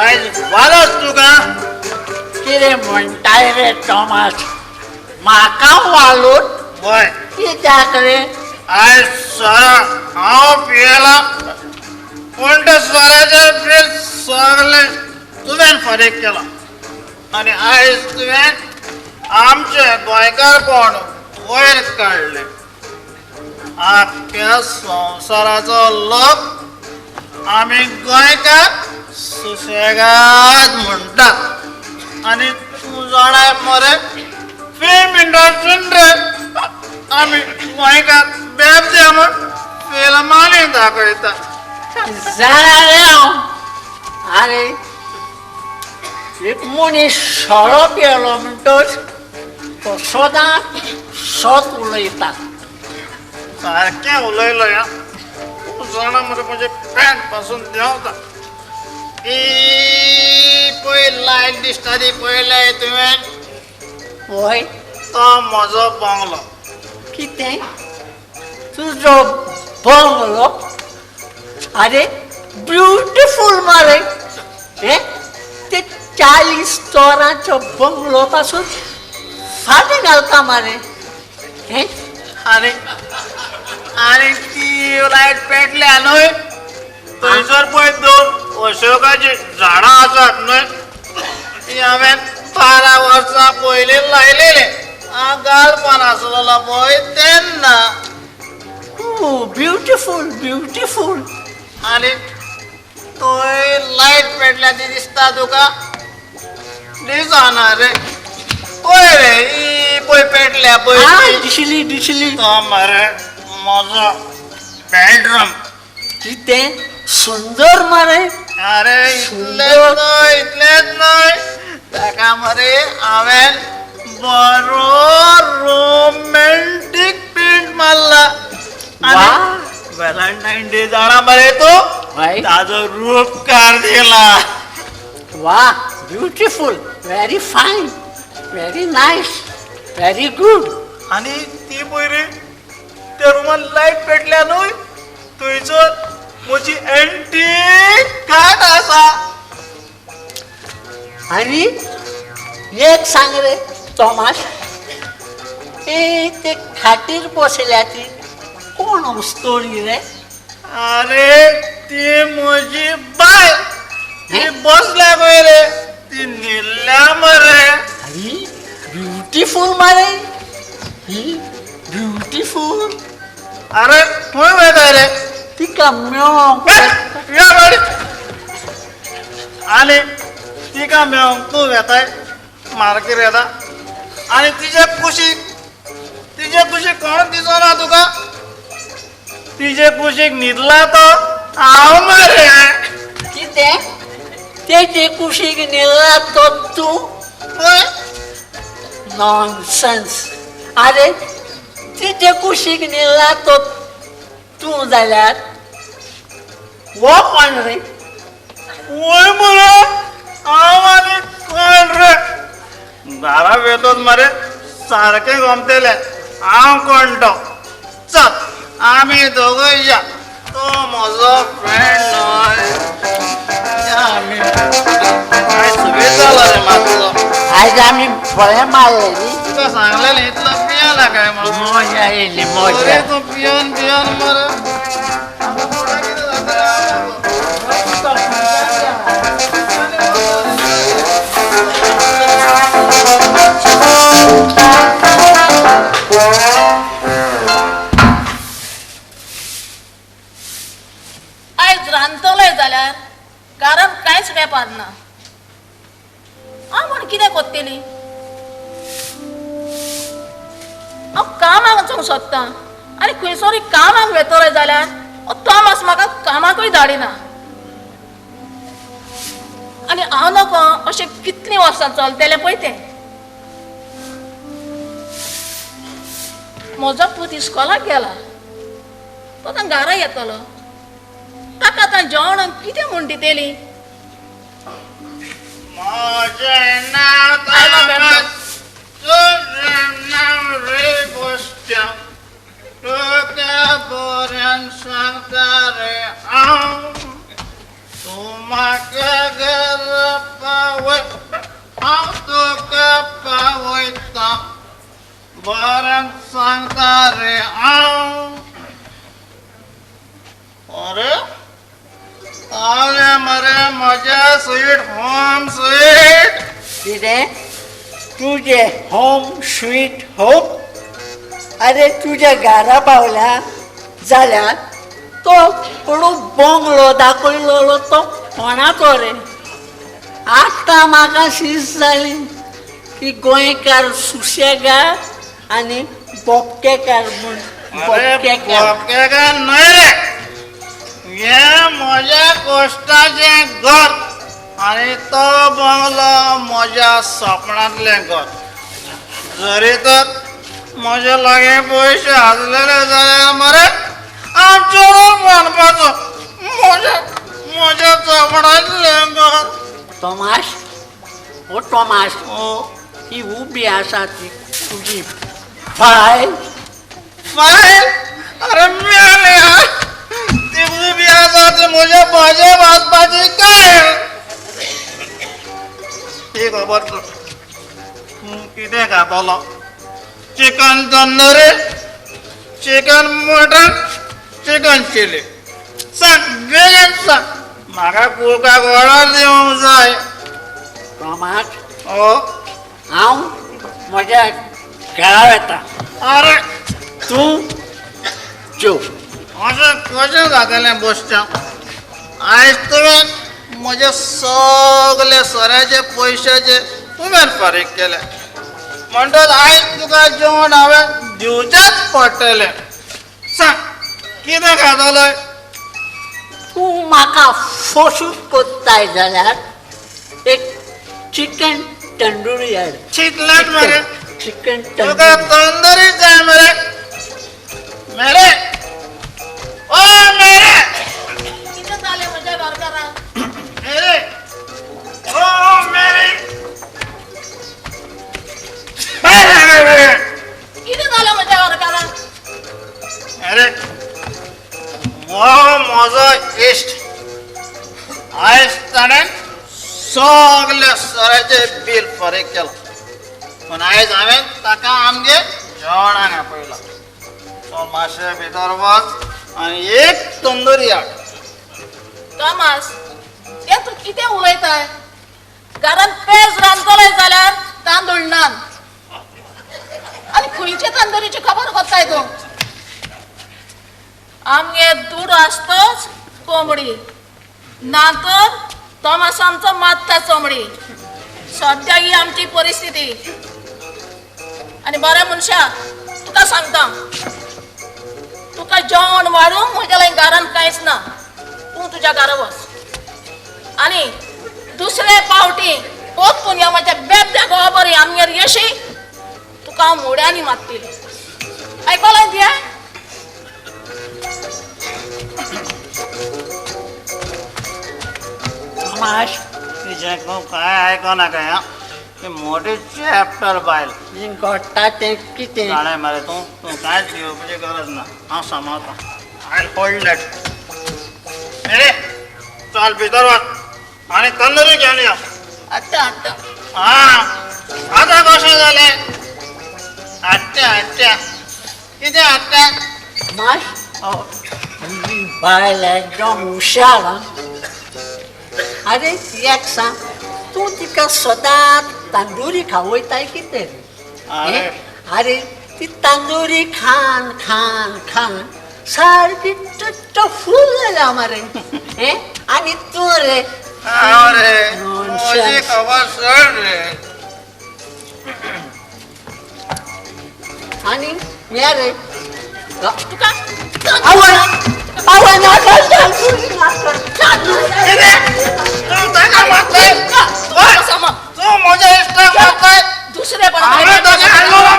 आयज वालोच तुका. कितें म्हणटाय रे टॉमास, म्हाका वालोच? वय. कित्याक रे? आयज सोरो हांव पियेला, पूण त्या सोऱ्याचें बील सगळें तुवें फारीक केलां. आनी आयज तुवें आमचें गोंयकारपण वयर काडलें. आख्ख्या संवसाराचो लोक आमी गोंयकार सुशेगाद म्हणटात. आनी तूं जाणाय मरे, फिल्म इंडस्ट्रीन रे आमी गोंयकार बेबदे म्हूण फिल्मांनी दाखयता. जाणा रे हांव. आरे एक मनीस सोरो पियेलो म्हणटच तो सदांच सत उलयता. सारकें उलयलो या. तूं जाणा मरे, म्हजें पॅन्ट पासून देंवता. ती पळय लायट दिसता ती पळयल्या तुवें? वय. तो म्हजो बंगलो. कितें तुजो बंगलो? आरे ब्युटिफूल मरे. हे ते 40 तोरांचो बंगलो पासून फाटीं घालता मरे. हे आनी आनी ती लायट पेटल्या न्हय, थंयसर पळय दोन अशोकाचीं झाडां आसात न्हय, ती हांवें 12 वर्सां पयलीं लायलेलीं. हांव गालपान आसलेलो पळय तेन्ना. Beautiful beautiful. आनी थंय लायट पेटल्या ती दिसता तुका? दिसना रे. पळय रे, ही पळय पेटल्या पळय. दिसली दिसली. तो मरे म्हजो बेडरूम. कितें सुंदर मरे. अरे इतलेंच न्हय, इतलेंच न्हय, ताका मरे हांवें बरो रोमॅन्टीक पेंट मारला. आनी व्हॅलेंटायन डे जाणा मरे तूं, ताजो रूपकार दिला. वा, beautiful, very fine, very nice, very good. आनी ती पळय रे, त्या रुमान लायट पेटल्या न्हय, थंयसर म्हजी एंटीक खाट आसा. आनी एक सांग रे तोमास, ए ते खाटीर बसल्या ती कोण उस्तोली रे? अरे ती म्हजी बायल. ती बसल्या पळय रे, ती न्हिदल्या मरे. ही ब्युटिफूल मरे, ही ब्युटिफूल. अरे खंय वयता रे? तिका मेळोंक. या बाडी. आनी तिका मेळोंक तूं वेताय मार्केर येता, आनी तिजे कुशीक, तिजे कुशीक कोण दिसना तुका? तिजे कुशीक न्हिदला तो हांव मरे. कितें तेजे कुशीक न्हिदला तो तूं? पळय. नॉनसेन्स. आरे तिजे कुशीक न्हिदला तो तूं जाल्यार हो कोण रे? वय मरे, हांव आनी कोण रे? दारा वेतोच मरे सारकें गमतलें हांव कोण तो. चल आमी दोगूय या. तो म्हजो फ्रेंड न्हय. आमी आयज सुबेज जालो रे मातसो. आयज आमी बरें मारलें न्ही. तुका सांगलेलें इतलो पियेला काय म्हणून. मजा येयली मजा. अरे तूं पियन पियन मरे. आतां फुडें कितें जातलें? आयज रांदतलोय जाल्यार घरांत कांयच वेपार ना. हांव म्हण कितें कोत्तेली? हांव कामाक वचूंक सोदतां आनी खंयसरूय कामाक वेतलोय जाल्यार तोमास म्हाका कामाकूय धाडिना. आनी हांव नको अशें कितलीं वर्सां चलतलें पळय तें. म्हजो पूत इस्कोलाक गेला, तो आतां घरा येतलो. ताका आतां जेवणाक कितें म्हूण दितली? म्हजें नांव तोमास, तुजें नांव रे बोस्त्यांव, तुका बऱ्यान सांगता रे हांव, तूं म्हाका गरज हांव तुका पावयता, बरें सांगता रे हांव. अरे अरे मरे म्हज्या स्वीट होम स्वीट. कितें तुजें होम स्वीट होम? अरे तुज्या घरा पावल्या जाल्यार तो कोणू बंगलो दाखयलेलो तो कोणाचो रे? आतां म्हाका शीस जाली की गोंयकार सुशेगार आनी बोपकेकार म्हूण. अरे बोपकेकार बोपकेकार न्हय रे, हें म्हज्या कश्टाचें घर आनी तो बंगलो म्हज्या सपनांतलें घर. जरी तर म्हज्या लागीं पयशे आसलेले जाल्यार मरे हांव चोरून बांदपाचो म्हज्या म्हज्या सपनांतलें घर. तोमाश, ओ तोमाश, ओ ही उबी आसा ती तुजी बायल? बायल? अरे मेल्या, ती उबी आसा ती म्हज्या भाजे भाजपाची काय ती खबर तूं कितें खातलो? Chicken tandoori, chicken mutton, chicken chilli? सांग, बेगीन सांग, म्हाका कुकाक ऑर्डर दिवंक जाय. तोमाश, ओ हांव म्हज्या घरा वता. अरे तूं जेव. अशें कशें जातलें बसच्या? आयज तुवें म्हजे सगळे सोऱ्याचे पयशाचे तुवें फारीक केले, म्हणटच आयज तुका जेवण हांवें दिवचेंच पडटलें. सांग कितें खातलो? तूं म्हाका फोसूत कोत्ताय जाल्यार एक चिकन तंदुरी हाड. चितलेंच मरे. चिकन तुका तंदुरी. तंदुरी जाय मरे? मेरे, ओ मेरे. कितें जालें म्हज्या घरकाराक? मेरे, ओ मेरे, मेरे मेरे. कितें जालें म्हज्या घरकाराक? अरे हो म्हजो इश्ट, आयज ताणें सगल्या सोऱ्याचें बील फारीक केलां, पूण आयज हांवें ताका आमगेर जेवणाक आपयला. तो मातशें भितर वच आनी एक तंदुरी हाड. तोमास, हें तूं कितें उलयताय? घरांत पेज रांदतलोय जाल्यार तांदूळ ना, आनी खंयचे तंदुरीची खबर कोत्ताय तूं? आमगेर दुडू आसतच कोंबडी ना तर तोमास आमचो मारता चोमडी. सद्या ही आमची परिस्थिती. आनी बरें मनशा, तुका सांगता, तुका जेवण वाडूंक म्हज्या लागीं घरांत कांयच ना. तूं तुज्या घरा वच आनी दुसरे पावटी पोतून ह्या म्हज्या बेबद्या घोवा बरी आमगेर येशी, तुका हांव मोड्यांनी मारतली. आयकलें तुवें? तोमाश, तिचें तूं कांय आयकनाका. आं, ती मोटी चॅप्टर बायल. घडटा तें कितें? जाणें मरे तूं, तूं कांयच घेवपाची गरज ना, हांव सांबाळटा. I hold that. अरे चल भितर वच आनी तंदुरी घेवन यो. हाडटा हाडटा. आं, आतां कशें जालें? हाडटा हाडटा, कितें हाडटा? तोमाश, तुजी बायल एकदम हुशार. आं, अरे एक सांग, तूं तिका सदांच तंदुरी खावयताय कितें रे? अरे अरे ती तंदुरी खान खान खान सारकी टट्ट फूल जाल्या मरे. हें आनी तूं रे? हांव रे म्हजी खबर सोड रे. आनी हें रे, तुका आवय आवय, नाका तंदुरी, नाका तंदुरी. कितें तूं ताका मारतय? तूं तूं म्हज्या इश्टाक मारतय? दुसरे हांवें ताका हाडलो.